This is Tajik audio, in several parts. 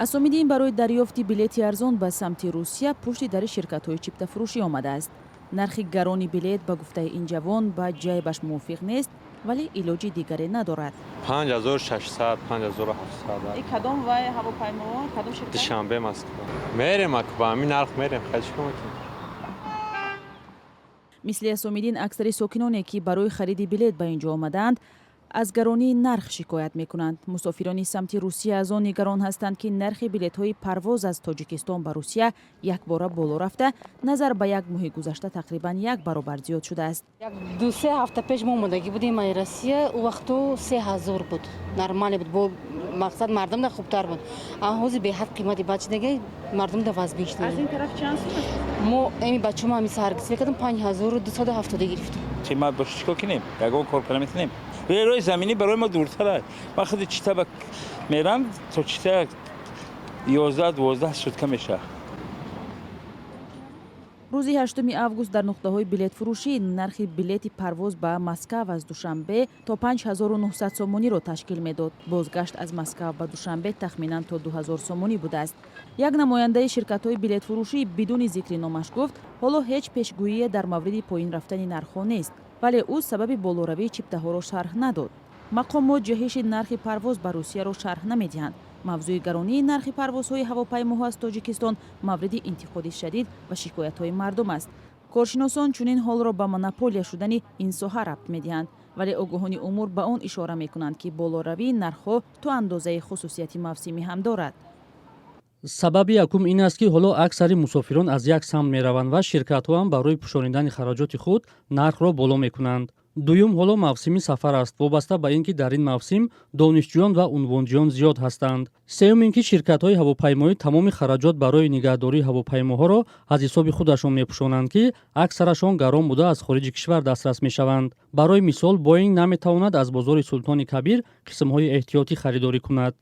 Асомиддин барои дарёфти билети арзон ба самти Русия пушти дари ширкатҳои чиптафурӯшӣ омадааст. Нархи гарони билет, ба гуфтаи ин ҷавон, ба ҷайбаш мувофиқ нест, вале илоҷи дигаре надорад. 5600, 5700. Кадом вай ҳавопаймо, кадом ширкат? Душанбе, Москва мерем. Ак ба ҳамин нарх мерем, хай, чӣ кор мекунем? Мисли Асомиддин, аксари сокиноне, ки барои хариди билет ба ин ҷо омадаанд, аз гаронии нарх шикоят мекунанд. Мусофирони самти Русия аз он нигарон ҳастанд, ки нархи билетҳои парвоз аз Тоҷикистон ба Русия якбора боло рафта, назар ба як моҳи гузашта тақрибан як баробар зиёд шудааст. Як 2-3 ҳафта пеш мо омодагӣ будем ай Россия. Ӯ вақту 3000 буд, нормально буд, бо мақсад мардум да хубтар буд. А ҳозир беҳад қимати бад шудаги, мардум да вазбин шуда. Ин тараф чанд сум аст? Мо эми бачамо ҳами саҳаргис мекардем, 5270 гирифтем. Қимат боша, чӣ кор кунем? Ягон кор карда метавонем? Роҳи заминӣ барои мо дуртар аст. Ман худи Чита ба мерам, то Чита 11-12 сутка мешавад. Рӯзи 8 август дар нуқтаҳои билетфурӯшӣ нархи билети парвоз ба Москав аз Душанбе то 5900 сомониро ташкил медод. Бозгашт аз Москав ба Душанбе тахминан то 2000 сомонӣ будааст. Як намояндаи ширкатҳои билетфурӯшӣ бидуни зикри номаш гуфт, ҳоло ҳеҷ пешгӯие дар мавриди поин рафтани нархҳо нест, вале ӯ сабаби болоравии чиптаҳоро шарҳ надод. Мақомот ҷаҳиши нархи парвоз ба Русияро шарҳ намедиҳанд. Мавзӯи гаронии нархи парвозҳои ҳавопаймоҳо аз Тоҷикистон мавриди интиқоди шадид ва шикоятҳои мардум аст. Коршиносон чунин ҳолро ба монополия шудани ин соҳа рабт медиҳанд, вале огоҳони умур ба он ишора мекунанд, ки болоравии нархҳо то андозаи хусусияти мавсимӣ ҳам дорад. Сабаби якум ин аст, ки ҳоло аксари мусофирон аз як самт мераванд ва ширкатҳо ҳам барои пӯшонидани хароҷоти худ нархро боло мекунанд. Дуюм, ҳоло мавсими сафар аст, вобаста ба ин ки дар ин мавсим донишҷӯён ва унвонҷӯён зиёд ҳастанд. Сеюм ин ки ширкатҳои ҳавопаймоӣ тамоми хараҷот барои нигаҳдории ҳавопаймоҳоро аз ҳисоби худашон мепӯшонанд, ки аксарашон гарон буда, аз хориҷи кишвар дастрас мешаванд. Барои мисол, Боинг наметавонад аз бозори Султони Кабир қисмҳои эҳтиётӣ харидорӣ кунад.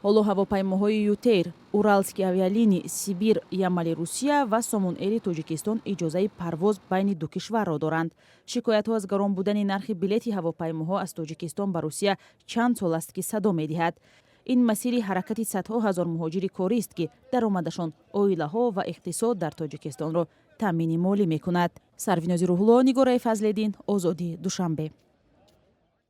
Ҳоло ҳавопаймоҳои ЮТэйр, Уральские авиалинии, Сибир, Ямали Русия ва Сомон Эри Тоҷикистон иҷозаи парвоз байни ду кишварро доранд. Шикоятҳо аз гарон будани нархи билети ҳавопаймоҳо аз Тоҷикистон ба Русия чанд сол аст, ки садо медиҳад. Ин масири ҳаракати садҳо ҳазор муҳоҷири корист, ки даромадашон оилаҳо ва иқтисод дар Тоҷикистонро таъмини молӣ мекунад. Сарвинози Рӯҳулло, Нигораи Фазлиддин, Озодӣ, Душанбе.